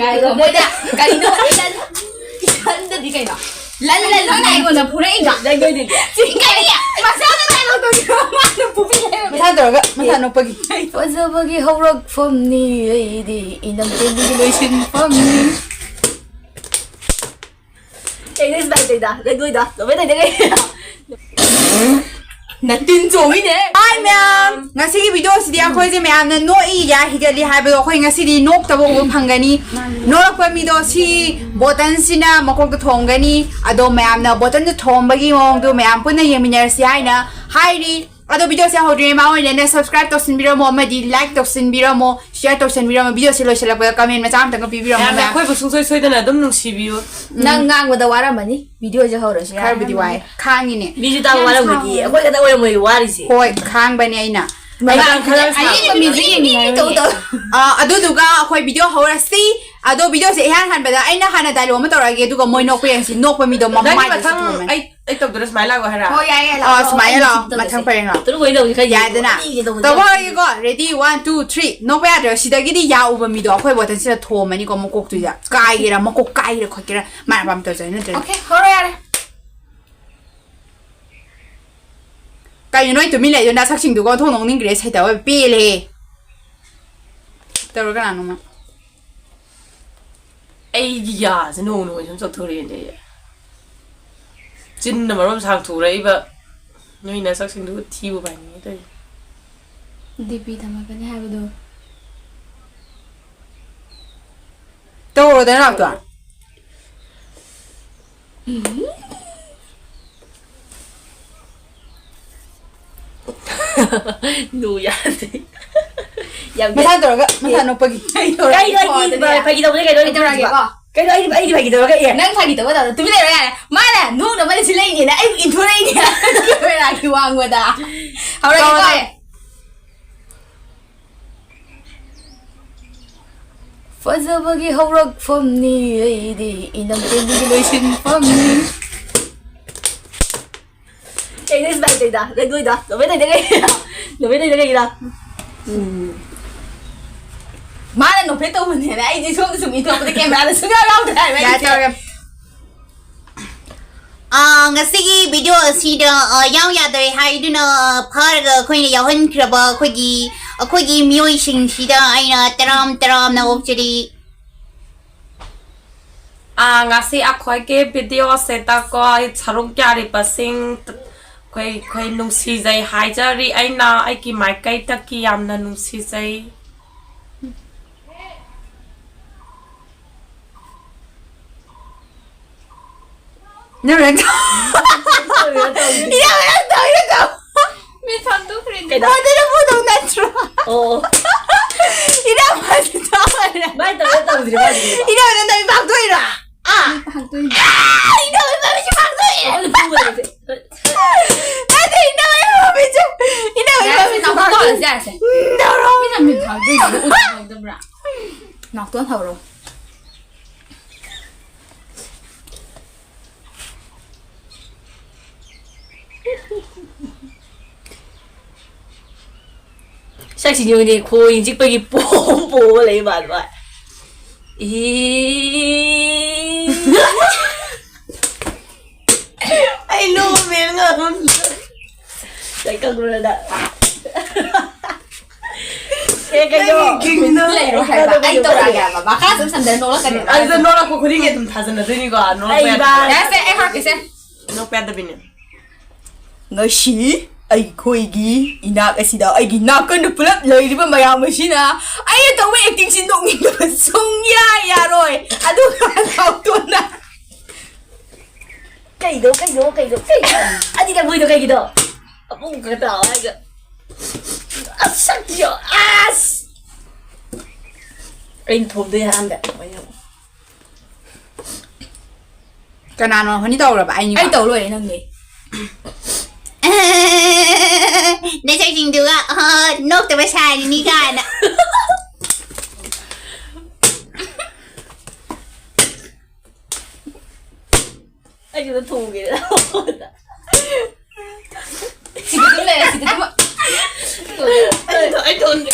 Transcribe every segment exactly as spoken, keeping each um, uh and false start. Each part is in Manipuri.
ꯃꯣꯏꯗ ꯀꯔꯤꯅꯣ ꯏꯆꯟꯗꯗꯤ ꯀꯩꯅꯣ? ꯂꯟ ꯂꯟ ꯂꯟ ꯑꯩꯉꯣꯟꯗ ꯐꯨꯔꯛꯏꯗꯣ꯫ ꯂꯟ ꯂꯟ ꯂꯟ꯫ ꯁꯤ ꯀꯔꯤ? ꯃꯁꯥꯅ ꯀꯩꯅꯣ ꯇꯧꯔꯤꯗꯣ? ꯃꯥꯅ ꯐꯨꯕꯤ ꯂꯩꯔꯝꯃꯦ꯫ ꯃꯁꯥ ꯇꯧꯔꯒ, ꯃꯁꯥ ꯅꯣꯛꯄꯒꯤ꯫ ꯐꯖꯕꯒꯤ ꯍꯧꯔꯛꯐꯝꯅꯤ ꯑꯩꯗꯤ, ꯏꯅꯝ ꯇꯦꯟꯕꯤꯒꯤ ꯂꯣꯏꯁꯤꯟꯐꯝꯅꯤ꯫ ꯀꯩꯅꯣ ꯁꯨꯃꯥꯏꯅ ꯇꯧꯔꯤꯗꯣ? ꯂꯩꯗꯣꯏꯗꯣ? ꯂꯣꯏ ꯂꯩꯗꯣꯏ ꯀꯩꯅꯣ? ꯅꯇꯤꯟ ꯆꯣꯡꯉꯤꯅꯦ꯫ ꯍꯥꯏ ꯃꯌꯥꯝ, ꯉꯁꯤꯒꯤ ꯚꯤꯗꯤꯑꯣꯁꯤꯗꯤ ꯑꯩꯈꯣꯏꯁꯦ ꯃꯌꯥꯝꯅ ꯅꯣꯛꯏ ꯌꯥ ꯍꯤꯒꯠꯂꯤ ꯍꯥꯏꯕꯗꯣ ꯑꯩꯈꯣꯏ ꯉꯁꯤꯗꯤ ꯅꯣꯛꯇꯕ ꯎꯕ ꯐꯪꯒꯅꯤ꯫ ꯅꯣꯛꯂꯛꯄ ꯃꯤꯗꯣ ꯁꯤ ꯕꯣꯇꯜꯁꯤꯅ ꯃꯀꯣꯛꯇ ꯊꯣꯝꯒꯅꯤ꯫ ꯑꯗꯣ ꯃꯌꯥꯝꯅ ꯕꯣꯇꯜꯗ ꯊꯣꯝꯕꯒꯤ ꯃꯑꯣꯡꯗꯣ ꯃꯌꯥꯝ ꯄꯨꯟꯅ ꯌꯦꯡꯃꯤꯟꯅꯔꯁꯤ ꯍꯥꯏꯅ ꯍꯥꯏꯔꯤ꯫ ꯑꯗꯣ ꯚꯤꯗꯤꯑꯣꯁꯦ ꯍꯧꯗ꯭ꯔꯤꯉꯩ ꯃꯃꯥꯡ ꯑꯣꯏꯅ subscribe ꯇꯧꯁꯤꯟꯕꯤꯔꯝꯃꯣ ꯑꯃꯗꯤ like ꯇꯧꯁꯤꯟꯕꯤꯔꯝꯃꯣ, share ꯇꯧꯁꯤꯟꯕꯤꯔꯝꯃꯣ꯫ ꯚꯤꯗꯤꯑꯣꯁꯦ ꯂꯣꯏꯁꯤꯜꯂꯛꯄꯗ comment ꯃꯆꯥ ꯑꯃꯇꯪꯒ ꯄꯤꯕꯤꯔꯝꯃꯣ ꯃꯌꯥꯝꯅ ꯃꯌꯥꯝ꯫ ꯑꯩꯈꯣꯏꯕꯨ ꯁꯨꯡꯁꯣꯏ ꯁꯣꯏꯗꯅ ꯑꯗꯨꯝ ꯅꯨꯡꯁꯤꯕꯤꯌꯨ꯫ ꯅꯪ ꯉꯥꯡꯕꯗ ꯋꯥꯔꯝꯃꯅꯤ꯫ ꯚꯤꯗꯤꯑꯣꯁꯦ ꯍꯧꯔꯁꯨ ꯈꯔꯕꯨꯗꯤ ꯋꯥꯏ꯫ ꯈꯥꯡꯉꯤꯅꯦ꯫ ꯃꯤꯁꯨ ꯇꯥꯕ ꯌꯥꯝ ꯋꯥꯔꯝꯒꯅꯤ꯫ ꯁꯥꯎꯋꯦ꯫ ꯑꯩꯈꯣꯏ ꯈꯛꯇ ꯑꯣꯏꯔꯝꯃꯣꯏ ꯋꯥꯔꯤꯁꯦ꯫ ꯍꯣꯏ, ꯈꯥꯡꯕꯅꯦ ꯑꯩꯅ꯫ ꯃꯌꯥꯝ ꯈꯔ ꯑꯩ ꯁꯥꯎꯋꯦ꯫ ꯃꯤꯁꯨ ꯌꯦꯡꯅꯤꯡꯉꯥꯏ ꯇꯧ ꯇꯧ꯫ ꯑꯥ, ꯑꯗꯨꯗꯨꯒ ꯑꯩꯈꯣꯏ ꯚꯤꯗꯤꯑꯣ ꯍꯧꯔꯁꯤ꯫ ꯑꯗꯣ ꯚꯤꯗꯤꯑꯣꯁꯦ ꯏꯍꯥꯟ ꯍꯥꯟꯕꯗ ꯑꯩꯅ ꯍꯥꯟꯅ dialogue ꯑꯃ ꯇꯧꯔꯛꯑꯒꯦ, ꯑꯗꯨꯒ ꯃꯣꯏ ꯅꯣꯛꯄ ꯌꯦꯡꯁꯤ꯫ ꯅꯣꯛꯄ ꯃꯤꯗꯣ ꯅꯪꯒꯤ ꯃꯃꯥꯏꯗ ꯃꯊꯪ ꯁꯤꯠꯇꯣꯛꯑꯝꯃꯅꯤ꯫ ꯑꯩ, ꯑꯩ ꯇꯧꯗꯣꯏꯔꯣ? ꯁꯨꯃꯥꯏꯅ ꯂꯥꯛꯑꯣ ꯍꯥꯏꯔ? ꯍꯣꯏ, ꯌꯥꯏꯌꯦ, ꯂꯥꯛꯑꯣ꯫ ꯑꯥ, ꯁꯨꯃꯥꯏꯅ ꯂꯥꯛꯑꯣ꯫ ꯃꯊꯪ ꯄꯔꯦꯡ ꯂꯥꯛꯑꯣ꯫ ꯇꯔꯨꯛ ꯑꯣꯏꯅ ꯇꯧꯁꯤ ꯈꯔ ꯌꯥꯏꯗꯅ꯫ ꯌꯦꯡꯉꯣ꯫ ꯇꯧꯍꯧꯔꯒꯦꯀꯣ꯫ Ready, one, two, three꯫ ꯅꯣꯛꯄ ꯌꯥꯗ꯭ꯔꯦ꯫ ꯁꯤꯗꯒꯤꯗꯤ ꯌꯥ ꯎꯕ ꯃꯤꯗꯣ ꯑꯩꯈꯣꯏ ꯕꯣꯇꯜꯁꯤꯗ ꯊꯣꯝꯃꯅꯤꯀꯣ, ꯃꯀꯣꯛꯇꯨꯗ꯫ ꯀꯥꯏꯒꯦꯔꯥ, ꯃꯀꯣꯛ ꯀꯥꯏꯒꯦꯔꯥ ꯈꯣꯠꯀꯦꯔꯥ, ꯃꯥꯅ ꯑꯄꯥꯝꯕ ꯇꯧꯖꯔꯦ ꯅꯠꯇ꯭ꯔꯗꯤ꯫ Okay, ꯍꯧꯔꯣ ꯌꯥꯔꯦ꯫ ꯀꯩꯅꯣ ꯅꯣꯏ ꯇꯨꯃꯤꯟ ꯂꯩꯗꯣ? ꯅꯁꯛꯁꯤꯡꯗꯨꯒ ꯑꯣꯟꯊꯣꯛ ꯅꯣꯛꯅꯤꯡꯈ꯭ꯔꯦ꯫ ꯁꯩꯇ ꯑꯣꯏꯕ ꯄꯦꯜꯂꯦ꯫ ꯇꯧꯔꯣ ꯀꯅꯥꯅꯣꯃ꯫ ꯑꯩꯒꯤ ꯌꯥꯁꯦ ꯅꯣꯡ ꯅꯣꯡꯃꯒꯤ ꯁꯨꯝ ꯆꯥꯎꯊꯣꯔꯛꯑꯦꯅꯦ꯫ ꯆꯤꯟꯅ ꯃꯔꯣꯝ ꯁꯥꯡꯊꯣꯔꯛꯏꯕ꯫ ꯅꯣꯏ ꯅꯁꯛꯁꯤꯡꯗꯨ ꯊꯤꯕꯨ ꯐꯥꯏꯅꯤꯡꯉꯦ ꯇꯧꯔꯤꯁꯦ꯫ ꯗꯤ ꯄꯤ ꯊꯝꯃꯛꯀꯅꯤ ꯍꯥꯏꯕꯗꯣ꯫ ꯇꯧꯔꯣꯗꯅ ꯂꯥꯛꯇꯣ꯫ ꯅꯨ ꯌꯥꯗꯦ꯫ ꯌꯥꯝ ꯃꯁꯥ ꯇꯧꯔꯒ, ꯃꯁꯥ ꯅꯣꯛꯄꯒꯤ꯫ ꯀꯩꯅꯣ ꯑꯩꯗꯤ ꯐꯣꯟꯗꯅꯦ꯫ ꯐꯥꯒꯤ ꯇꯧꯕꯅꯦ ꯀꯩꯅꯣ꯫ ꯑꯩ ꯇꯧꯔꯛꯑꯒꯦꯀꯣ꯫ ꯀꯩꯅꯣ ꯑꯩꯗꯤ, ꯑꯩꯗꯤ ꯐꯥꯒꯤ ꯇꯧꯔꯒ ꯑꯦ꯫ ꯅꯪ ꯐꯥꯒꯤ ꯇꯧꯕ ꯇꯧꯗꯣ ꯇꯨꯃꯤꯟ ꯂꯩꯔꯣ ꯌꯥꯔꯦ꯫ ꯃꯥꯅ ꯅꯣꯛꯅꯕ ꯁꯤꯜꯂꯛꯏꯅꯦꯅ ꯑꯩꯕꯨ ꯏꯟꯊꯣꯔꯛꯏꯅꯦ꯫ ꯀꯦꯃꯦꯔꯥꯒꯤ ꯋꯥꯡꯃꯗ꯫ ꯍꯧꯔꯒꯦꯀꯣ꯫ ꯇꯧꯔꯣ꯫ ꯐꯖꯕꯒꯤ ꯍꯧꯔꯛꯐꯝꯅꯤ ꯑꯩꯗꯤ, ꯏꯅꯝ ꯇꯦꯟꯕꯤꯒꯤ ꯂꯣꯏꯁꯤꯟꯐꯝꯅꯤ꯫ ꯀꯩꯅꯣ ꯁꯨꯃꯥꯏꯅ ꯇꯧꯔꯤꯗꯣ? ꯂꯩꯗꯣꯏꯗꯣ? ꯂꯣꯏ ꯂꯩꯗꯣꯏ ꯀꯩꯒꯤꯅꯣ? ꯂꯣꯏ ꯂꯩꯗꯣꯏ ꯀꯩꯒꯤꯅꯣ? ꯎꯝ꯫ ꯃꯥꯅ ꯅꯣꯛꯐꯦꯠ ꯇꯧꯕꯅꯦꯅ ꯑꯩꯗꯤ ꯁꯣꯝꯗ ꯁꯨꯝ ꯏꯊꯣꯛꯄꯗ ꯀꯦꯃꯦꯔꯥꯗ ꯁꯨꯡꯌꯥꯎ ꯌꯥꯎꯗ꯭ꯔꯦ ꯍꯥꯏꯕ ꯑꯩꯁꯦ꯫ ꯌꯥꯗꯧꯔꯦ꯫ ꯑꯥ, ꯉꯁꯤꯒꯤ ꯚꯤꯗꯤꯑꯣ ꯑꯁꯤꯗ, ꯑꯥ, ꯌꯥꯎ ꯌꯥꯗꯔꯦ ꯍꯥꯏꯗꯨꯅ, ꯑꯥ, ꯐꯥꯔꯒ ꯑꯩꯈꯣꯏꯅ ꯌꯥꯎꯍꯟꯈ꯭ꯔꯕ ꯑꯩꯈꯣꯏꯒꯤ, ꯑꯩꯈꯣꯏꯒꯤ ꯃꯤꯑꯣꯏꯁꯤꯡꯁꯤꯗ ꯑꯩꯅ ꯇꯔꯥꯝ ꯇꯔꯥꯝꯅ ꯑꯣꯛꯆꯔꯤ꯫ ꯑꯥ, ꯉꯁꯤ ꯑꯩꯈꯣꯏꯒꯤ ꯚꯤꯗꯤꯑꯣꯁꯤꯗꯀꯣ ꯁꯔꯨꯛ ꯌꯥꯔꯤꯕꯁꯤꯡ ꯑꯩꯈꯣꯏ, ꯑꯩꯈꯣꯏ ꯅꯨꯡꯁꯤꯖꯩ ꯍꯥꯏꯖꯔꯤ꯫ ꯑꯩꯅ ꯑꯩꯒꯤ ꯃꯥꯏꯀꯩꯗꯒꯤ ꯌꯥꯝꯅ ꯅꯨꯡꯁꯤꯖꯩ꯫ ꯅꯪ ꯍꯣꯔꯦꯟ ꯇꯧ-, ꯏꯔꯥꯡ ꯍꯣꯔꯦꯟ ꯇꯧ, ꯏꯔꯥꯡ ꯇꯧ꯫ ꯃꯤꯠ ꯐꯥꯛꯇꯣꯛꯈ꯭ꯔꯦ꯫ ꯀꯩꯗꯧ-, ꯃꯥꯗꯤ ꯅꯪ ꯐꯨꯗꯧ ꯅꯠꯇ꯭ꯔꯣ? ꯑꯣ, ꯑꯣ꯫ ꯏꯔꯥꯡ ꯐꯥꯛꯇꯣꯛꯈ꯭ꯔꯦ꯫ ꯃꯥꯏ ꯇꯧꯔ ꯇꯧꯗ꯭ꯔꯤ ꯃꯥꯗꯤ꯫ ꯏꯔꯥꯡ ꯅꯪ ꯃꯤꯠ ꯐꯥꯛꯇꯣꯛꯏꯔꯣ? ꯑꯥ꯫ ꯃꯤꯠ ꯐꯥꯛꯇꯣꯛꯏꯅꯦ꯫ ꯑꯥ, ꯏꯔꯥꯡ ꯅꯪ ꯃꯤꯠ ꯐꯥꯛꯇꯣꯛꯏꯔꯣ? ꯑꯩꯉꯣꯟꯗ ꯐꯨꯕ ꯂꯩꯇꯦ꯫ ꯅꯠꯇꯦ, ꯏꯔꯥꯡ ꯃꯤꯠ ꯐꯥꯛꯇꯣꯛꯏꯔꯣ? ꯏꯔꯥꯡ ꯌꯥꯔꯦꯁꯦ, ꯃꯤꯠ ꯅꯥꯀꯣꯡ ꯐꯥꯛꯇꯣꯛꯏꯔꯣ? ꯇꯧꯔꯁꯦ, ꯌꯥꯔꯦꯁꯦ꯫ ꯇꯧꯔꯣ꯫ ꯃꯤꯅ ꯃꯤꯠ ꯐꯥꯛꯇꯣꯛꯏꯁꯤꯕꯨ ꯎꯠꯄ ꯉꯝꯗꯕ꯭ꯔꯥ? ꯅꯥꯎꯇꯣꯟ ꯍꯧꯔꯣ꯫ ꯁꯛꯁꯤꯡꯁꯤꯅꯦ ꯈꯣꯏ ꯆꯤꯛꯄꯒꯤ ꯄꯣꯝ ꯄꯣꯝ ꯂꯩ ꯃꯥꯟꯕ꯫ ꯏ-, ꯑꯩ ꯅꯣꯛꯑ ꯃꯦꯟ ꯉꯝꯗ꯭ꯔꯦ꯫ ꯂꯩꯀꯪꯗꯨꯗ꯫ ꯑꯦ, ꯀꯩꯅꯣ? ꯅꯪꯒꯤ ꯀꯩꯅꯣ? ꯂꯩꯔꯣ ꯍꯥꯏꯕ꯫ ꯑꯩ ꯇꯧꯔꯛꯑꯒꯦ ꯍꯥꯏꯕ꯫ ꯃꯈꯥ ꯁꯨꯝ ꯁꯝꯊꯔ ꯅꯣꯛꯂꯛꯀꯅꯤ꯫ ꯑꯗꯨꯗ ꯅꯣꯛꯂꯛꯄ ꯈꯨꯗꯤꯡꯒꯤ ꯑꯗꯨꯝ ꯊꯥꯖꯅꯗꯣꯏꯅꯤꯀꯣ꯫ ꯅꯣꯛꯂꯛꯄ ꯑꯩ ꯌꯥꯗꯕꯅꯤ꯫ ꯌꯥꯔꯦꯁꯦ, ꯑꯩ ꯍꯥꯏꯔꯛꯀꯦꯁꯦ꯫ ꯅꯣꯛꯄ ꯌꯥꯗꯕꯤꯅꯦ꯫ ꯉꯁꯤ ꯑꯩꯈꯣꯏꯒꯤ ꯏꯅꯥꯛ ꯑꯁꯤꯗ ꯑꯩꯒꯤ ꯅꯥꯀꯟꯗ ꯄꯨꯂꯞ ꯂꯩꯔꯤꯕ ꯃꯌꯥꯝ ꯑꯁꯤꯅ ꯑꯩꯅ ꯇꯧꯕ acting ꯁꯤ ꯅꯣꯛꯅꯤꯡꯗꯕ ꯁꯨꯡꯌꯥ ꯌꯥꯔꯣꯏ꯫ ꯑꯗꯨꯒ ꯅꯥꯎꯇꯣꯟꯅ ꯀꯩꯗꯣ, ꯀꯩꯗꯣ, ꯀꯩꯗꯣ, ꯀꯩꯗꯣ? ꯑꯅꯤꯔꯛ ꯃꯣꯏꯗꯣ ꯀꯩꯒꯤꯗꯣ? ꯑꯃꯨꯛ ꯈꯛꯇ ꯇꯥꯎ ꯍꯥꯏꯒ꯫ ꯑꯁ, ꯁꯛꯇꯤꯌꯣ, ꯑꯁ! ꯑꯩꯅ ꯊꯣꯝꯗꯣꯏ ꯑꯍꯥꯟꯕ꯫ ꯀꯅꯥꯅꯣ ꯍꯣꯅꯤ ꯇꯧꯔꯕ? ꯑꯩꯅꯤ ꯑꯩ ꯇꯧ ꯂꯣꯏꯔꯦ ꯅꯪꯗꯤ꯫ ꯅꯁꯛꯁꯤꯡꯗꯨꯒ, ꯑꯍ, ꯅꯣꯛꯇꯕ ꯁꯥꯔꯤꯅꯤ ꯀꯥꯏꯅ꯫ ꯑꯩꯁꯨ ꯊꯣꯡꯒꯦ꯫ ꯁꯤꯗ ꯑꯗꯨꯝ ꯂꯩꯔꯦ, ꯁꯤꯗ ꯑꯗꯨꯝ꯫ ꯑꯩ ꯊꯣ-, ꯑꯩ ꯊꯣꯡꯒꯦ꯫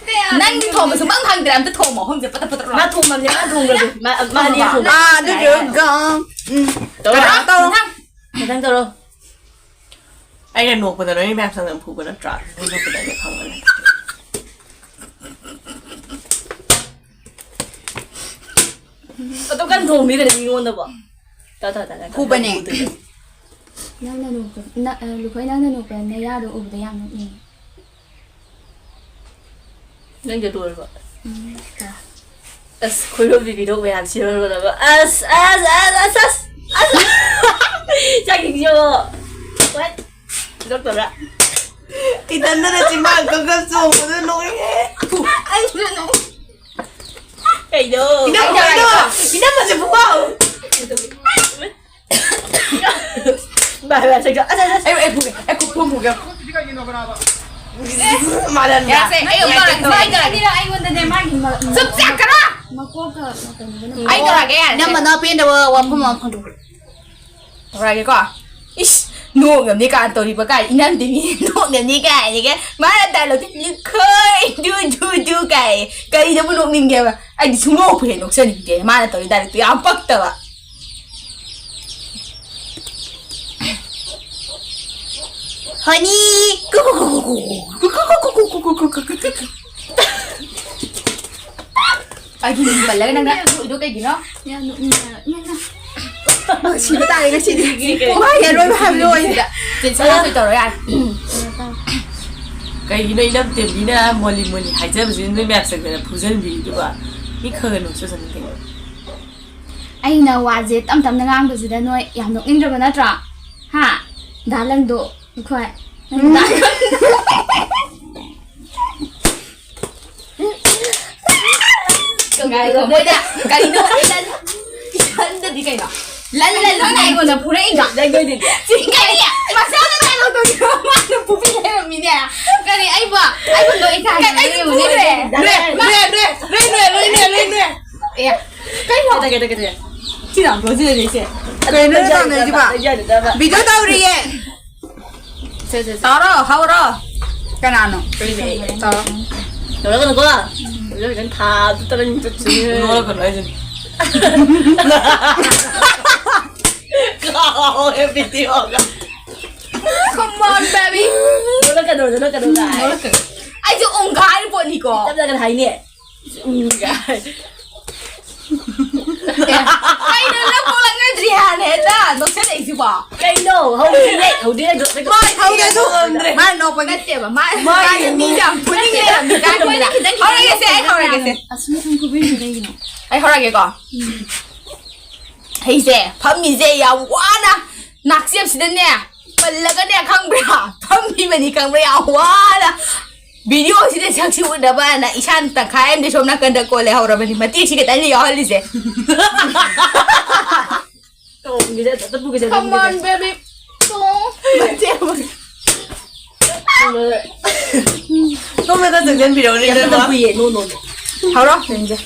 ꯀꯩ ꯅꯪꯗꯤ ꯊꯣꯡꯕ ꯁꯨꯡꯐꯪ ꯐꯪꯗ꯭ꯔꯦ, ꯑꯝꯇ ꯊꯣꯡꯉꯣ, ꯍꯣꯡꯁꯦ ꯄꯇ ꯄꯇ ꯂꯥꯎ꯫ ꯃꯥ ꯊꯣꯡꯕꯅꯦ, ꯃꯥ ꯊꯣꯡꯈ꯭ꯔꯗꯤ꯫ ꯃꯥ, ꯃꯥ ꯑꯅꯤ ꯊꯣꯡꯕ꯫ ꯑꯥ, ꯑꯗꯨꯗꯨꯒ, ꯎꯝ, ꯇꯧꯔꯣ꯫ ꯀꯩꯅꯣ ꯇꯧꯔꯣ꯫ ꯃꯊꯪ꯫ ꯃꯊꯪ ꯇꯧꯔꯣ꯫ ꯑꯩꯅ ꯅꯣꯛꯄꯗ ꯅꯣꯏ ꯃꯌꯥꯝ ꯆꯪꯗꯅ ꯐꯨꯕ ꯅꯠꯇ꯭ꯔꯥ? ꯅꯣꯏ ꯅꯣꯛꯄꯗ ꯑꯩꯅ ꯈꯪꯕꯅꯦ꯫ ꯑꯗꯨ ꯀꯟ ꯊꯣꯡꯕꯤꯒꯅꯤ ꯃꯤꯉꯣꯟꯗꯕꯣ꯫ ꯇꯥ, ꯇꯥ, ꯇꯥ, ꯇꯥ, ꯇꯥ, ꯐꯨꯕꯅꯦ꯫ ꯐꯨꯗꯣꯏꯅꯦ꯫ ꯅꯪꯅ ꯅꯣꯛꯄ-, ꯅ-, ꯑ, ꯂꯨꯈꯣꯏ, ꯅꯪꯅ ꯅꯣꯛꯄ ꯅꯌꯥꯗꯣ ꯎꯕꯗ ꯌꯥꯝ ꯅꯣꯛꯅꯤꯡꯉꯤ꯫ ꯅꯪꯒꯤ ꯂꯣꯏꯔꯕ? ꯎꯝ, ꯀ-, ꯑꯁ, ꯈꯣꯏꯔꯣꯝꯕꯤ ꯄꯤꯔꯣꯛ ꯃꯌꯥꯝ ꯁꯤꯔꯨꯔꯒ꯫ ꯑꯁ, ꯑꯁ, ꯑꯁ, ꯑꯁ, ꯑꯁ, ꯑꯁ꯫ ꯆꯥꯛ ꯌꯦꯡꯁꯤꯔꯣ? What? ꯄꯤꯔꯣꯛꯇꯕ꯭ꯔꯥ? ꯏꯊꯟꯗꯅ ꯆꯤꯝꯕꯥꯟ ꯀꯛ ꯀꯛ ꯆꯣꯡꯕꯗꯣ ꯅꯣꯛꯅꯤꯡꯉꯦ꯫ ꯑꯩꯁꯨ ꯅꯣꯛ-, ꯀꯩꯅꯣ? ꯏꯅꯝꯃ, ꯀꯩꯅꯣ? ꯏꯅꯝꯃꯁꯦ ꯐꯨꯕ ꯍꯧ-, ꯚꯥꯏ, ꯚꯥꯏ, ꯆꯠꯈ꯭ꯔꯣ꯫ ꯑꯁ, ꯑꯁ, ꯑꯁ꯫ ꯑꯩ, ꯑꯩ ꯐꯨꯒꯦ, ꯑꯩ ꯈꯨ-, ꯈꯨ ꯐꯨꯒꯦ꯫ ꯃꯥꯂꯦꯝꯗ꯫ ꯌꯥꯁꯦ, ꯑꯩ ꯑꯃꯨꯛ ꯇꯧꯔꯛꯀꯦ, ꯑꯩ ꯇꯧꯔꯛꯀꯦ꯫ ꯑꯅꯤꯔꯛ ꯑꯩꯉꯣꯟꯗꯅꯦ ꯃꯥꯒꯤ ꯃ-, ꯆꯨꯞ ꯆꯠꯈ꯭ꯔꯣ! ꯃꯀꯣꯛꯀ ꯀꯩꯅꯣꯒꯅ ꯑꯩ ꯇꯧꯔꯛꯀꯦ, ꯌꯥꯔꯦ꯫ ꯏꯅꯝꯃꯅ ꯄꯦꯟꯗꯕ ꯋꯥꯐꯝ ꯑꯃ ꯐꯣꯡꯗꯣꯛꯈ꯭ꯔꯦ꯫ ꯇꯧꯔꯛꯑꯒꯦꯀꯣ꯫ ꯏꯁ, ꯅꯣꯛꯅꯕꯅꯤ ꯀꯥꯏꯅ ꯇꯧꯔꯤꯕ ꯀꯥꯏ, ꯏꯅꯝꯗꯤꯅꯤ ꯅꯣꯛꯅꯕꯅꯤ ꯀꯥꯏꯅꯒ꯫ ꯃꯥꯅ dialogue ꯇꯤ "ꯂꯨꯈꯣꯏ ꯗꯨ ꯗꯨ ꯗꯨ" ꯀꯥꯏ꯫ ꯀꯔꯤꯗꯕꯨ ꯅꯣꯛꯅꯤꯡꯒꯦꯕ? ꯑꯩꯗꯤ ꯁꯨꯡꯅꯣꯛꯄꯨ ꯍꯦꯛ ꯅꯣꯛꯆꯅꯤꯡꯗꯦ꯫ ꯃꯥꯅ ꯇꯧꯔꯤ dialogue ꯇꯨ ꯌꯥꯝ ꯄꯛꯇꯕ꯫ ꯍꯅꯤ꯫ ꯑꯩꯒꯤ ꯃꯤꯡ ꯄꯜꯂꯒ ꯅꯪꯅ ꯅꯣꯛꯏꯗꯣ ꯀꯩꯒꯤꯅꯣ? ꯌꯥꯝ ꯅꯣꯛꯅꯤꯡꯉꯦ ꯍꯥꯏꯕ꯫ ꯏꯃꯥ, ꯏꯃꯥ, ꯏꯃꯥ꯫ ꯁꯤꯕ ꯇꯥꯔꯦ ꯉꯁꯤꯗꯤ꯫ ꯀꯩ, ꯀꯩ, ꯀꯩ? ꯋꯥ ꯍꯦꯔꯣꯏ ꯍꯥꯏꯕ ꯂꯣꯏꯁꯤꯗ꯫ ꯆꯦꯟꯁꯟ ꯇꯧꯔꯣ ꯌꯥꯔꯦ꯫ ꯀꯩꯅꯣ ꯇꯧꯔꯣ꯫ ꯀꯩꯒꯤꯅꯣ ꯏꯅꯝ ꯇꯦꯝꯕꯤꯅ ꯃꯣꯂꯤ ꯃꯣꯂꯤ ꯍꯥꯏꯖꯕꯁꯤ ꯅꯣꯏ ꯃꯌꯥꯝ ꯆꯪꯗꯅ ꯐꯨꯖꯟꯕꯤꯔꯤꯗꯨꯕ? ꯃꯤ ꯈꯔ ꯈꯔ ꯅꯣꯛꯆꯁꯅꯨ ꯀꯩꯅꯣ꯫ ꯑꯩꯅ ꯋꯥꯁꯦ ꯇꯞ ꯇꯞꯅ ꯉꯥꯡꯕꯁꯤꯗ ꯅꯣꯏ ꯌꯥꯝ ꯅꯣꯛꯅꯤꯡꯗ꯭ꯔꯕ ꯅꯠꯇ꯭ꯔꯣ? ꯍꯥ? ꯗꯥ ꯂꯪꯗꯣ, ꯑꯩꯈꯣꯏ꯫ ꯅꯪ ꯗꯥ ꯂꯪꯗꯣ꯫ ꯉꯥꯏꯈꯣ, ꯃꯣꯏꯗ ꯀꯔꯤꯅꯣ? ꯂꯟ-, ꯂꯟꯗꯗꯤ ꯀꯩꯅꯣ? ꯂꯟ, ꯂꯟ, ꯂꯟ ꯑꯩꯉꯣꯟꯗ ꯐꯨꯔꯛꯏꯗꯣ? ꯂꯟꯗꯣꯏꯗꯨꯗꯤ? ꯁꯤ ꯀꯔꯤ? ꯃꯁꯥꯅ dialogue ꯇꯧꯔꯤꯕ ꯃꯥꯅ ꯐꯨꯕꯤ ꯂꯩꯔꯝꯃꯤꯅꯦ꯫ ꯀꯔꯤ ꯑꯩꯕꯨ, ꯑꯩꯕꯨ ꯅꯣꯛꯏ ꯀꯥꯏꯅ ꯑꯩꯕꯨ ꯂꯩꯔꯝꯃꯤꯅꯦ꯫ ꯐꯨꯔꯦ꯫ ꯅꯣꯛꯑꯦ, ꯅꯣꯛꯑꯦ, ꯅꯣꯛꯑꯦ, ꯅꯣꯛꯑꯦ, ꯅꯣꯛꯑꯦ, ꯅꯣꯛꯑꯦ꯫ ꯑꯦ, ꯀꯩꯅꯣ? ꯀꯩꯗꯧꯒꯦ, ꯀꯩꯗꯧꯒꯦ? ꯁꯤ ꯂꯥꯡꯗ꯭ꯔꯣ, ꯁꯤꯗꯅꯦ, ꯁꯦ꯫ ꯀꯩꯅꯣ ꯅꯪ ꯇꯧꯅꯩꯁꯤꯕꯣ? ꯌꯥꯗꯗꯕ꯫ Video ꯇꯧꯔꯤꯌꯦ꯫ ꯁꯦ, ꯁꯦ, ꯁꯦ꯫ ꯇꯧꯔꯣ, ꯍꯧꯔꯣ꯫ ꯀꯅꯥꯅꯣ? ꯀꯩꯅꯣ? ꯇꯧꯔꯣ꯫ ꯅꯣꯛꯂꯛꯀꯅꯨꯀꯣ꯫ ꯍꯧꯖꯤꯛ ꯈꯤꯇꯪ ꯊꯥꯗꯨ ꯇꯔꯪ ꯆꯠꯁꯤꯅꯦ꯫ ꯅꯣꯛꯂꯛꯀꯅꯨ ꯍꯥꯏꯁꯤꯅꯤ꯫ ꯀꯥꯎꯋꯦ ꯚꯤꯗꯤꯑꯣꯒ꯫ Come on, baby. ꯅꯣꯛꯂꯛꯀꯅꯨ, ꯅꯣꯛꯂꯛꯀꯅꯨ ꯀꯥꯏ꯫ ꯅꯣꯛꯂꯛꯀꯅꯨ꯫ ꯑꯩꯁꯨ ꯎꯝ ꯍꯥꯏꯔꯤ ꯄꯣꯠꯅꯤꯀꯣ꯫ ꯇꯞꯅ ꯀꯩꯅꯣ ꯍꯥꯏꯅꯤ꯫ ꯎꯝ ꯀꯥꯏ꯫ ꯀꯩꯅꯣ ꯅꯪ ꯄꯣꯛꯂꯛꯅꯗ꯭ꯔꯤ ꯍꯥꯟꯅ ꯍꯦꯛꯇ ꯅꯣꯛꯁꯜꯂꯛꯏꯁꯤꯕꯣ? ꯀꯩꯅꯣ? ꯍꯧꯗ꯭ꯔꯤꯌꯦ, ꯍꯧꯗ꯭ꯔꯤꯌꯦ, ꯅꯣꯛꯂꯛꯀꯅꯨ꯫ ꯃꯥ ꯍꯧꯗ꯭ꯔꯁꯨ ꯉꯝꯗ꯭ꯔꯦ꯫ ꯃꯥ ꯅꯣꯛꯄꯒꯤ ꯅꯠꯇꯦꯕ, ꯃꯥ, ꯃꯥ ꯃꯥꯁꯦ ꯃꯤꯁꯦ ꯌꯥꯝ ꯐꯨꯅꯤꯡ ꯂꯩꯔꯝꯃꯤ ꯀꯥꯏꯗꯅ꯫ ꯈꯤꯇꯪ, ꯈꯤꯇꯪ ꯍꯧꯔꯒꯦꯁꯦ, ꯑꯩ ꯍꯧꯔꯒꯦꯁꯦ꯫ ꯑꯁ, ꯃꯤ ꯁꯨꯝ ꯐꯨꯕꯤꯔꯤꯁꯦ ꯀꯩꯒꯤꯅꯣ? ꯑꯩ ꯍꯧꯔꯒꯦꯀꯣ꯫ ꯎꯝ꯫ ꯑꯩꯁꯦ ꯐꯝꯃꯤꯁꯦ ꯌꯥꯝ ꯋꯥꯅ ꯅꯥꯛꯆꯦꯞꯁꯤꯗꯅꯦ, ꯄꯜꯂꯒꯅꯦ, ꯈꯪꯕ꯭ꯔꯥ? ꯐꯝꯃꯤꯕꯅꯤ, ꯈꯪꯕ꯭ꯔꯥ? ꯌꯥꯝ ꯋꯥꯅ ꯚꯤꯗꯤꯑꯣꯁꯤꯗ ꯁꯛꯁꯤ ꯎꯠꯅꯕꯅ ꯏꯁꯥꯅ ꯇꯪꯈꯥꯏ ꯑꯃꯗꯤ ꯁꯣꯝ ꯅꯥꯀꯟꯗ ꯀꯣꯜ ꯂꯩꯍꯧꯔꯕꯅꯤ, ꯃꯇꯦꯛꯁꯤ ꯈꯤꯇꯪꯗꯤ ꯌꯥꯎꯍꯜꯂꯤꯁꯦ꯫ ꯇꯣꯡꯒꯤꯁꯦ, ꯑꯝꯇ ꯄꯨꯒꯤꯁꯦ, ꯑꯝꯇ Come on, ꯄꯨꯒꯤꯁꯦ꯫ Baby. ꯇꯣꯡ꯫ ꯃꯇꯦꯛ ꯑꯃ꯫ ꯁꯣꯝꯗ ꯆꯪꯁꯤꯟꯕꯤꯔꯛꯎꯅꯦ, ꯌꯥꯝ ꯏꯕꯦꯝꯃ꯫ ꯇꯧꯕꯤꯌꯦ, no, no, no꯫ ꯍꯧꯔꯣ, ꯌꯦꯡꯁꯦ꯫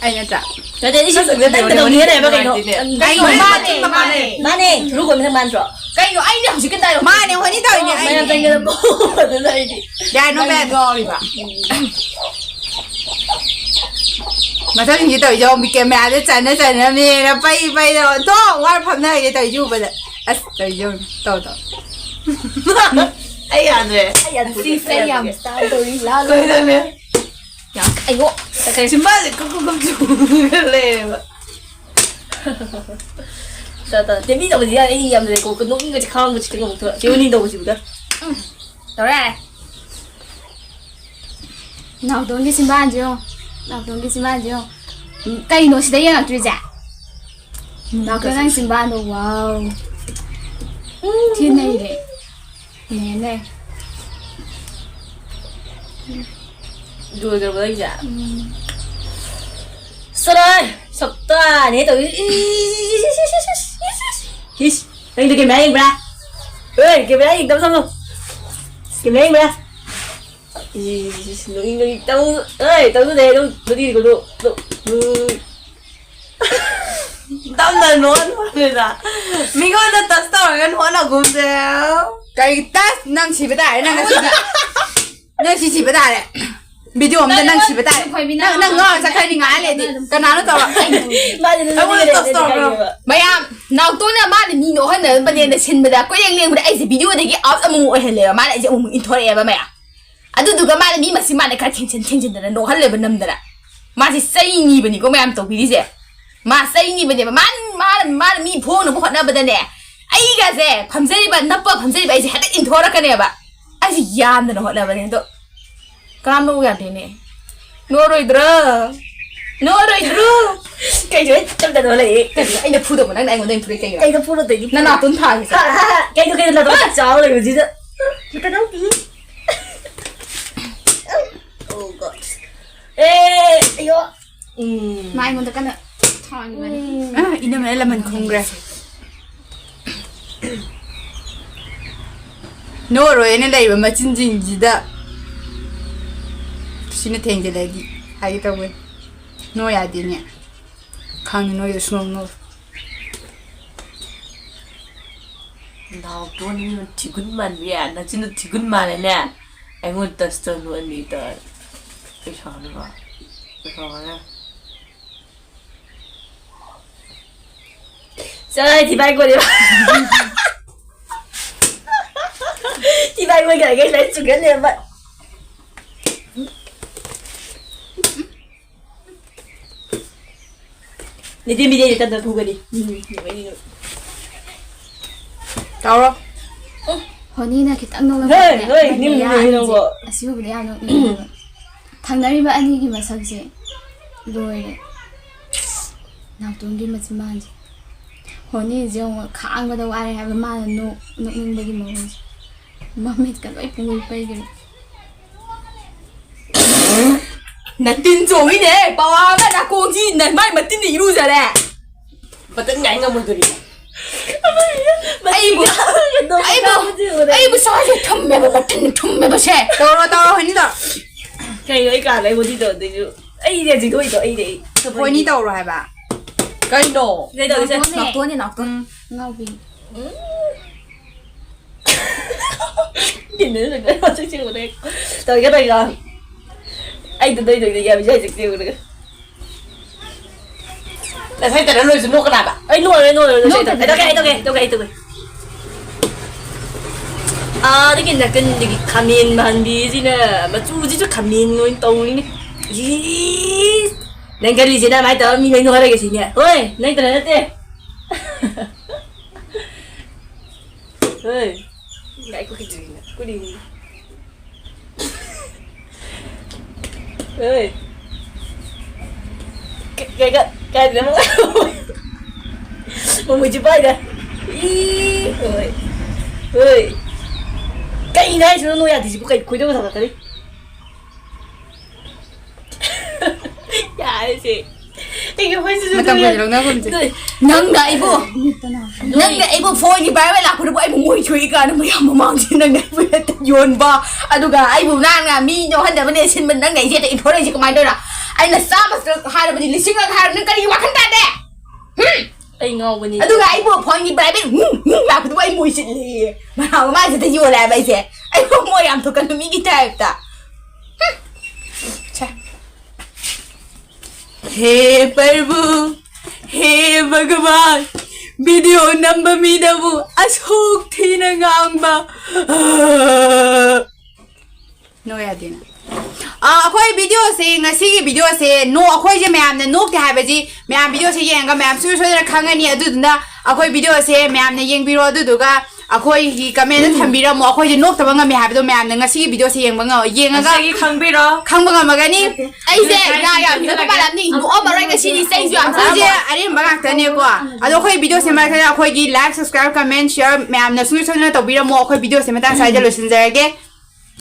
ꯑꯩ ꯅꯠꯇ꯭ꯔꯥ? ꯅꯠꯇꯦ, ꯑꯩ ꯁꯤ ꯅꯪ ꯆꯪꯁꯤꯟꯕꯤꯔꯛꯎꯅꯦ, ꯅꯪ ꯇꯧꯅꯤꯡꯉꯦ ꯍꯥꯏꯕ ꯀꯩꯅꯣ? ꯅꯨꯡꯉꯥꯏꯇꯦꯅꯦ꯫ ꯀꯩꯅꯣ, ꯃꯥꯅꯦ, ꯃꯥꯅꯦ, ꯃꯥꯅꯦ꯫ ꯃꯥꯅꯦ, ꯊꯨꯔꯨ ꯀꯣꯟꯕꯤ ꯅꯪ ꯃꯥꯟꯗ꯭ꯔꯣ? ꯀꯩꯅꯣ, ꯑꯩꯅꯦ ꯍꯧꯖꯤꯛꯀꯤ dialogue꯫ ꯃꯥꯅꯦ, ꯍꯣꯅꯤ ꯇꯧꯔꯤꯅꯦ, ꯃꯌꯥꯝ ꯑꯩꯅꯦ꯫ ꯆꯪꯒꯗꯕ ꯑꯗꯨꯅ ꯑꯩꯗꯤ꯫ ꯌꯥꯔꯦ, ꯅꯣꯛꯄ ꯌꯥꯗꯦ꯫ ꯉꯥꯎꯔꯤꯕ꯫ ꯃꯊꯪꯁꯤꯡꯁꯤ ꯇꯧꯔꯤꯁꯦ ꯌꯦꯡꯉꯣ, ꯀꯦꯃꯦꯔꯥꯗ ꯆꯠꯅ ꯆꯠꯅꯕꯅꯦꯅ ꯄꯩ ꯄꯩꯗ ꯑꯣꯟꯊꯣꯛ ꯋꯥꯔ ꯐꯝꯅ ꯍꯩꯔꯦ ꯇꯧꯔꯤꯁꯦ ꯎꯕꯗ꯫ ꯑꯁ, ꯇꯧꯔꯤꯁꯦ ꯌꯦꯡꯉꯣ, ꯇꯧ, ꯇꯧ꯫ ꯑꯩ ꯌꯥꯗ꯭ꯔꯦ꯫ ꯑꯩ ꯌꯥꯝ ꯁꯤ ꯐ꯭ꯔꯦꯟ ꯌꯥꯝ style ꯇꯧꯔꯤ, ꯂꯥꯜꯂꯣ꯫ ꯀꯩꯗꯧꯔꯦ? ꯌꯥꯝ, ꯑꯩꯉꯣ꯫ ꯆꯤꯝꯕꯥꯜꯁꯦ ꯀꯨꯞ ꯀꯨꯞ ꯀꯨꯞ ꯆꯨꯔꯒ ꯂꯩꯌꯦꯕ꯫ ꯇ-, ꯇ-, ꯇꯦꯃꯤ ꯇꯧꯕꯁꯤ ꯌꯥꯏ, ꯑꯩ ꯌꯥꯝ ꯂꯩꯀꯣ, ꯅꯣꯛꯅꯤꯡꯕꯁꯤ ꯈꯥꯡꯕꯁꯤ ꯀꯩꯅꯣ ꯑꯃꯨꯛ ꯊꯣꯛꯂꯛꯑꯦ꯫ ꯆꯦ ꯋꯤꯅꯤ ꯇꯧꯕꯁꯤꯕꯨꯗ꯫ ꯎꯝ, ꯇꯧꯔꯦ ꯌꯥꯔꯦ꯫ ꯅꯥꯎꯇꯣꯟꯒꯤ ꯆꯤꯝꯕꯥꯟꯁꯦ ꯌꯦꯡꯉꯣ, ꯅꯥꯎꯇꯣꯟꯒꯤ ꯆꯤꯝꯕꯥꯟꯁꯦ ꯌꯦꯡꯉꯣ꯫ ꯎꯝ, ꯀꯩꯅꯣ ꯁꯤꯗ ꯌꯦꯡꯉꯛꯇ꯭ꯔꯤꯁꯦ? ꯅꯥꯎꯇꯣꯟ ꯅꯪ ꯆꯤꯝꯕꯥꯟꯗꯣ, wow꯫ ꯊꯤ ꯅꯩꯔꯦ꯫ ꯅꯦꯅꯦ꯫ ꯂꯣꯏꯒ꯭ꯔꯕꯣ ꯑꯩꯁꯦ? ꯎꯝ꯫ ꯆꯠꯂꯣꯍꯦ! ꯁꯛꯇꯥꯅꯦ ꯇꯧꯔꯤꯁꯦ꯫ ꯏꯁ! ꯅꯪꯗꯤ ꯀꯦꯃꯦꯔꯥ ꯌꯦꯡꯕ꯭ꯔꯥ? ꯍꯣꯏ, ꯀꯦꯃꯦꯔꯥ ꯌꯦꯡꯗꯕ ꯊꯝꯃꯣ꯫ ꯀꯦꯃꯦꯔꯥ ꯌꯦꯡꯕ꯭ꯔꯥ? ꯏꯁ, ꯅꯣꯛꯅꯤꯡ, ꯅꯣꯛꯅꯤꯡ, ꯇꯧ-, ꯑꯦ, ꯇꯧꯗꯦ, ꯑꯗꯨꯝ ꯅꯣꯛꯅꯤꯡ, ꯅꯣꯛ-, ꯅꯣꯛ-, ꯇꯞꯅ ꯅꯣꯛꯍꯟꯕꯅꯤꯗ꯫ ꯃꯤꯉꯣꯟꯗ touch ꯇꯧꯔꯒ ꯅꯣꯛꯍꯟꯅꯒꯨꯝꯁꯦ꯫ ꯀꯩ touch? ꯅꯪ ꯁꯤꯕ ꯇꯥꯔꯦ, ꯅꯪ ꯉꯁꯤꯗꯤ꯫ ꯁꯤ ꯁꯤꯕ ꯇꯥꯔꯦ꯫ ꯚꯤꯗꯤꯑꯣ ꯑꯝꯗ ꯅꯪ ꯁꯤꯕ ꯇꯥꯔꯦ꯫ ꯅꯪ, ꯅꯪ ꯉꯥꯎꯔ ꯆꯠꯈ꯭ꯔꯅꯤ ꯉꯥꯏꯍꯥꯛ ꯂꯩꯔꯗꯤ꯫ ꯀꯅꯥꯅꯣ ꯇꯧꯔꯣ? ꯑꯩꯉꯣꯟꯗ ꯇꯧꯁ ꯇꯧꯔꯛꯀꯅꯣ꯫ ꯃꯌꯥꯝ, ꯅꯥꯎꯇꯣꯟꯅ ꯃꯥꯅ ꯃꯤ ꯅꯣꯛꯍꯟꯅꯕꯅꯦꯅ ꯁꯤꯟꯕꯗ, ꯀꯣꯏꯌꯦꯡ ꯂꯦꯡꯕꯗ ꯑꯩꯁꯦ ꯚꯤꯗꯤꯑꯣꯗꯒꯤ ꯑꯥꯎꯠ ꯑꯃꯨꯛ ꯑꯣꯏꯍꯜꯂꯦꯕ꯫ ꯃꯥꯅ ꯑꯩꯁꯦ ꯑꯃꯨꯛ ꯏꯟꯊꯣꯔꯛꯑꯦꯕ ꯃꯌꯥꯝ꯫ ꯑꯗꯨꯗꯨꯒ ꯃꯥꯅ ꯃꯤ ꯃꯁꯤꯡ ꯃꯥꯅ ꯈꯔ ꯊꯦꯡꯖꯤꯟ ꯊꯦꯡꯖꯤꯟꯗꯅ ꯅꯣꯛꯍꯜꯂꯦꯕ ꯅꯝꯗꯅ꯫ ꯃꯥꯁꯦ ꯆꯩ ꯅꯤꯕꯅꯤꯀꯣ ꯃꯌꯥꯝ ꯇꯧꯕꯤꯔꯤꯁꯦ꯫ ꯃꯥ ꯆꯩ ꯅꯤꯕꯅꯦꯕ꯫ ꯃꯥꯅ, ꯃꯥꯅ, ꯃꯥꯅ ꯃꯤ ꯐꯨꯍꯧꯅꯕ ꯍꯣꯠꯅꯕꯗꯅꯦ, ꯑꯩꯒꯁꯦ ꯐꯝꯖꯔꯤꯕ, ꯅꯞꯄ ꯐꯝꯖꯔꯤꯕ ꯑꯩꯁꯦ ꯍꯦꯛꯇ ꯏꯟꯊꯣꯔꯛꯀꯅꯦꯕ꯫ ꯑꯩꯁꯦ ꯌꯥꯝꯗꯅ ꯍꯣꯠꯅꯕꯅꯦ ꯑꯗꯣ꯫ ꯀꯅꯥꯝ ꯅꯣꯛꯎ ꯌꯥꯗꯦꯅꯦ꯫ ꯅꯣꯛꯑꯔꯣꯏꯗ꯭ꯔꯣ? ꯅꯣꯛꯑꯔꯣꯏꯗ꯭ꯔꯣ? ꯀꯩꯅꯣ ꯑꯩ ꯇꯞ ꯇꯞꯅ ꯂꯩꯌꯦ꯫ ꯀꯩꯅꯣ ꯑꯩꯅ ꯐꯨꯗꯧꯕ ꯅꯪꯅ ꯑꯩꯉꯣꯟꯗ ꯑꯣꯏꯅ ꯐꯨꯔꯛꯏ ꯀꯩꯒꯤꯅꯣ? ꯀꯩꯗ ꯐꯨꯔꯨꯗꯣꯏꯅꯣ? ꯅꯪ ꯅꯥꯇꯣꯟ ꯊꯥꯒꯦꯁꯦ꯫ ꯍꯥ, ꯍꯥ, ꯍꯥ꯫ ꯀꯩꯅꯣ, ꯀꯩꯅꯣ ꯅꯥꯇꯣꯟ ꯆꯥꯎ ꯂꯩꯕꯁꯤꯗ? ꯀꯩꯅꯣ? Oh God. ꯑꯦ, ꯑꯌꯣ꯫ ꯎꯝ꯫ ꯃꯥ ꯑꯩꯉꯣꯟꯗ ꯀꯟꯅ ꯊꯥꯡꯉꯤꯕꯅꯤ꯫ ꯑ, ꯏꯅꯝꯃꯅ ꯂꯃꯟ ꯈꯨꯝꯈ꯭ꯔꯦ꯫ ꯅꯣꯛꯑꯔꯣꯏꯅ ꯂꯩꯕ ꯃꯆꯤꯟꯁꯤꯡꯁꯤꯗ ꯁꯤꯅ ꯊꯦꯡꯖꯤꯜꯂꯛꯑꯗꯤ ꯍꯥꯏꯒꯦ ꯇꯧꯕꯅꯤ꯫ ꯅꯣꯛ ꯌꯥꯗꯦꯅꯦ꯫ ꯈꯪꯉꯤ ꯅꯣꯏꯗ ꯁꯨꯡꯅꯣꯛ ꯅꯣꯛꯑꯣꯏ꯫ ꯅꯥꯎꯇꯣꯟ ꯊꯤꯒꯨꯟ ꯃꯥꯟꯕꯤ, ꯅꯆꯤꯟꯗꯣ ꯊꯤꯒꯨꯟ ꯃꯥꯜꯂꯦꯅꯦ꯫ ꯑꯩꯉꯣꯟꯗ ꯇꯁ ꯇꯧꯅꯨ ꯑꯅꯤ ꯇꯧꯔꯦ꯫ ꯄꯩꯁꯥꯗꯨꯒ꯫ ꯄꯩꯁꯥꯒ꯫ ꯆꯠꯂꯣꯍꯦ, ꯊꯤꯕꯥꯏ ꯀꯣꯟꯅꯦꯕ꯫ ꯊꯤꯕꯥꯏ ꯀꯣꯟ ꯀꯥꯏ ꯀꯩ ꯂꯥꯏ ꯆꯨꯒꯠꯂꯦꯕ꯫ ꯅꯤꯇꯤ ꯃꯤꯗꯤ ꯇꯟꯗ ꯐꯨꯒꯅꯤ꯫ ꯎꯝ, ꯅꯣꯛꯑꯦ, ꯅꯣꯛꯑꯦ꯫ ꯇꯧꯔꯣ꯫ ꯍꯣꯅꯤꯅ ꯈꯤꯇꯪ ꯍꯣꯏ, ꯅꯣꯛꯂꯛꯄꯗꯅꯦ, ꯍꯣꯏ, ꯃꯃꯤ ꯅꯤꯡ-, ꯅꯤꯡ-, ꯌꯥꯝꯁꯦ ꯅꯤꯡꯕ꯫ ꯑꯁꯤꯒꯨꯝꯕꯗꯤ ꯌꯥꯝ ꯅꯣꯛꯅꯤꯡꯉꯦꯕ꯫ ꯊꯪꯅꯔꯤꯕ ꯑꯅꯤꯒꯤ ꯃꯁꯛꯁꯦ ꯂꯣꯏꯔꯦ꯫ ꯅꯥꯎꯇꯣꯟꯒꯤ ꯃꯆꯤꯟꯕꯥꯜꯁꯦ꯫ ꯍꯣꯅꯤꯁꯦ ꯌꯦꯡꯉꯣ, ꯈꯥꯡꯕꯗ ꯋꯥꯔꯦ ꯍꯥꯏꯕ ꯃꯥꯅ ꯅꯣꯛ-, ꯅꯣꯛꯅꯤꯡꯕꯒꯤ ꯃꯑꯣꯡꯁꯦ꯫ ꯃꯃꯤꯠꯀ ꯂꯣꯏ ꯄꯨꯡꯄꯩ ꯄꯩꯈ꯭ꯔꯦ꯫ ꯅꯇꯤꯟ ꯆꯣꯡꯉꯤꯅꯦ, ꯄꯋꯥ ꯑꯃ ꯅꯥꯀꯣꯡꯁꯤ ꯅ-, ꯃꯥꯏ ꯃꯇꯤꯟꯅ ꯏꯔꯨꯖꯔꯦ꯫ ꯃꯇꯤꯟ ꯉꯥꯏ ꯉꯝꯃꯣꯏꯗꯣꯔꯤ꯫ ꯑꯩꯕꯨ, ꯑꯩꯕꯨ, ꯑꯩꯕꯨ ꯁ꯭ꯋꯥꯏꯁꯦ ꯊꯨꯝꯃꯦꯕ, ꯃꯇꯤꯟ ꯊꯨꯝꯃꯦꯕ ꯁꯦ꯫ ꯇꯧꯔꯣ, ꯇꯧꯔꯣ, ꯍꯣꯏꯅꯤ ꯇꯧꯔꯣ꯫ ꯀꯩꯅꯣ ꯑꯩ ꯀꯥꯗ ꯑꯩ ꯃꯇꯤꯟ ꯇꯧꯗꯣꯏꯁꯨ? ꯑꯩꯅꯦ ꯍꯧꯖꯤꯛ ꯊꯣꯛꯏꯗꯣ, ꯑꯩꯅꯦ꯫ ꯍꯣꯏꯅꯤ ꯇꯧꯔꯣ ꯍꯥꯏꯕ꯫ ꯀꯩꯅꯣ? ꯀꯩꯗꯧꯔꯤꯁꯦ? ꯅꯥꯎꯇꯣꯟꯅꯦ, ꯅꯥꯎꯇꯣꯟ꯫ ꯎꯝ꯫ ꯉꯥꯎꯕꯤ꯫ ꯇꯤꯟꯅ ꯂꯩꯕ ꯃꯁꯛꯁꯦ ꯎꯔꯦ꯫ ꯇꯧꯔꯤꯒ ꯇꯧꯔꯤꯒ꯫ ꯑꯩꯗ ꯅꯣꯏ ꯅꯣꯏꯗ ꯌꯥꯕꯁꯦ ꯍꯧꯖꯤꯛꯇꯤ ꯎꯔꯒ꯫ ꯉꯁꯥꯏ ꯇꯔꯥ ꯂꯣꯏꯁꯨ ꯅꯣꯛꯀꯅꯥꯕ? ꯑꯩ ꯅꯣꯛꯑꯔꯣꯏ, ꯅꯣꯛꯑꯔꯣꯏ, ꯅꯣꯛꯑꯔꯣꯏ, ꯅꯣꯛꯇꯦ꯫ ꯑꯩ ꯇꯣꯛꯑꯦ, ꯑꯩ ꯇꯣꯛꯑꯦ, ꯑꯩ ꯇꯣꯛꯑꯦ, ꯑꯩ ꯇꯣꯛꯑꯦ꯫ ꯑꯥꯗꯒꯤ ꯅꯥꯀꯟꯗꯒꯤ ꯈꯥꯃꯦꯟ ꯃꯥꯟꯕꯤꯁꯤꯅ ꯃꯆꯨꯁꯤꯁꯨ ꯈꯥꯃꯦꯟ ꯑꯣꯏꯅ ꯇꯧꯔꯤꯅꯤ꯫ ꯏꯁ! ꯅꯪ ꯈꯜꯂꯤꯁꯤꯅ ꯑꯗꯨꯃꯥꯏꯅ ꯇꯧꯔ ꯃꯤ ꯂꯣꯏ ꯅꯣꯛꯍꯜꯂꯒꯦ ꯁꯤꯅꯦ? ꯍꯣꯏ, ꯅꯪꯇ ꯅꯠꯇꯦ꯫ ꯍꯣꯏ꯫ ꯉꯥꯏꯈꯣ, ꯀꯩꯗꯧꯔꯤꯅꯣ? ꯀꯔꯤꯅꯣ? ꯍꯣꯏ꯫ ꯀ-, ꯀꯩꯒ-, ꯀꯥꯏꯗꯅꯣ? ꯃꯃꯣꯏ ꯆꯤꯄꯥꯏꯗ꯫ ꯏ, ꯍꯣꯏ꯫ ꯍꯣꯏ꯫ ꯀꯩꯅꯣ ꯍꯥꯏꯁꯤꯅꯣ, ꯅꯣꯏ ꯌꯥꯗꯤꯁꯤꯕꯨ? ꯀꯩ ꯈꯣꯏꯗꯧ ꯁꯥꯎꯒꯠꯀꯅꯤ? ꯌꯥꯔꯦꯁꯦ꯫ ꯑꯩꯒꯤ ꯍꯣꯏꯁꯤꯁꯨ ꯃꯇꯝ ꯅꯣꯏ ꯀꯨꯏꯅ ꯂꯧꯅꯒꯨꯝꯁꯦ꯫ ꯅꯣꯏ ꯅꯪꯅ ꯑꯩꯕꯨ, ꯅꯪꯅ ꯑꯩꯕꯨ ꯐꯣꯟꯒꯤ viral ꯂꯥꯛꯄꯗꯨꯕꯨ ꯑꯩꯕꯨ ꯃꯣꯏ ꯁꯣꯏ ꯀꯥꯟꯗ ꯃꯌꯥꯝ ꯃꯃꯥꯡꯁꯤꯗ ꯅꯪꯅ ꯑꯩꯕꯨ ꯍꯦꯛꯇ ꯌꯣꯟꯕ, ꯑꯗꯨꯒ ꯑꯩꯕꯨ ꯅꯪꯅ ꯃꯤ ꯅꯣꯛꯍꯟꯅꯕꯅꯦ ꯁꯤꯟꯕ, ꯅꯪꯅ ꯑꯩꯁꯦ ꯍꯦꯛꯇ ꯏꯟꯊꯣꯔꯛꯏꯁꯦ ꯀꯃꯥꯏꯅ ꯇꯧꯔꯤꯅꯣ? ꯑꯩꯅ ꯆꯥꯝꯃ ꯍꯥꯏꯔꯕꯗꯤ ꯂꯤꯁꯤꯡ ꯑꯃ ꯍꯥꯏꯔꯕ ꯅꯪ ꯀꯔꯤꯒꯤ ꯋꯥꯈꯜ ꯇꯥꯗꯦ? ꯍꯨꯝ? ꯑꯩ ꯉꯥꯎꯕꯅꯤ꯫ ꯑꯗꯨꯒ ꯑꯩꯕꯨ ꯐꯣꯟꯒꯤ viral ꯍꯨꯝ ꯍꯨꯝ ꯂꯥꯛꯄꯗꯨꯕꯨ ꯑꯩ ꯃꯣꯏ ꯆꯤꯠꯂꯦꯌꯦ꯫ ꯃꯌꯥꯝ ꯃꯃꯥꯡꯁꯤꯗ ꯌꯣꯜꯂꯦ ꯍꯥꯏꯕ ꯑꯩꯁꯦ꯫ ꯑꯩꯕꯨ ꯃꯣꯏ ꯌꯥꯝ ꯊꯣꯛꯀꯟꯕ ꯃꯤꯒꯤ type ꯇ꯫ ꯍꯨꯝ꯫ ꯁꯦ꯫ ꯍꯦ ꯄ꯭ꯔꯚꯨ, ꯍꯦ ꯚꯒꯋꯥꯟ, video ꯅꯝꯕ ꯃꯤꯗꯕꯨ ꯑꯁꯨꯛ ꯊꯤꯅ ꯉꯥꯡꯕ꯫ ꯅꯣ ꯌꯥꯗꯦꯅ꯫ ꯑꯥ, ꯑꯩꯈꯣꯏ videoꯁꯦ, ꯉꯁꯤꯒꯤ videoꯁꯦ, ꯅꯣ-, ꯑꯩꯈꯣꯏꯁꯦ ꯃꯌꯥꯝꯅ ꯅꯣꯛꯇꯦ ꯍꯥꯏꯕꯁꯤ ꯃꯌꯥꯝ videoꯁꯦ ꯌꯦꯡꯉꯒ ꯃꯌꯥꯝ ꯁꯣꯏ ꯁꯣꯏꯗꯅ ꯈꯪꯉꯅꯤ꯫ ꯑꯗꯨꯗꯨꯅ ꯑꯩꯈꯣꯏ videoꯁꯦ ꯃꯌꯥꯝꯅ ꯌꯦꯡꯕꯤꯔꯣ, ꯑꯗꯨꯗꯨꯒ ꯑꯩꯈꯣꯏꯒꯤ commentꯇ ꯊꯝꯕꯤꯔꯝꯃꯣ꯫ ꯑꯩꯈꯣꯏꯁꯦ ꯅꯣꯛꯇꯕ ꯉꯝꯃꯦ ꯍꯥꯏꯕꯗꯣ ꯃꯌꯥꯝꯅ ꯉꯁꯤꯒꯤ videoꯁꯦ ꯌꯦꯡꯕ ꯉ-, ꯌꯦꯡꯉꯒ ꯉꯁꯤꯒꯤ ꯈꯪꯕꯤꯔꯣ꯫ ꯈꯪꯕ ꯉꯝꯃꯒꯅꯤ꯫ ꯅꯠꯇꯦ꯫ ꯑꯩꯁꯦ ꯌꯥ ꯌꯥꯝ ꯍꯤꯒꯠꯄ ꯃꯥꯜꯂꯝꯅꯤ꯫ ꯅꯣꯛꯑꯝꯃꯔꯣꯏ ꯉꯁꯤꯗꯤ ꯆꯩꯁꯨ ꯌꯥꯝ ꯑꯩꯈꯣꯏꯁꯦ ꯆꯥꯔꯦ꯫ ꯑꯔꯦꯝꯕ ꯉꯥꯛꯇꯅꯦꯀꯣ꯫ ꯑꯗꯣ ꯑꯩꯈꯣꯏ videoꯁꯦ ꯃꯔꯛꯇ ꯑꯩꯈꯣꯏꯒꯤ like, subscribe, comment, share ꯃꯌꯥꯝꯅ ꯁꯨꯡꯁꯣꯏ ꯁꯣꯏꯗꯅ ꯇꯧꯕꯤꯔꯝꯃꯣ꯫ ꯑꯩꯈꯣꯏ videoꯁꯦ ꯃꯇꯥꯡ ꯁ꯭ꯋꯥꯏꯗ ꯂꯣꯏꯁꯤꯟꯖꯔꯒꯦ꯫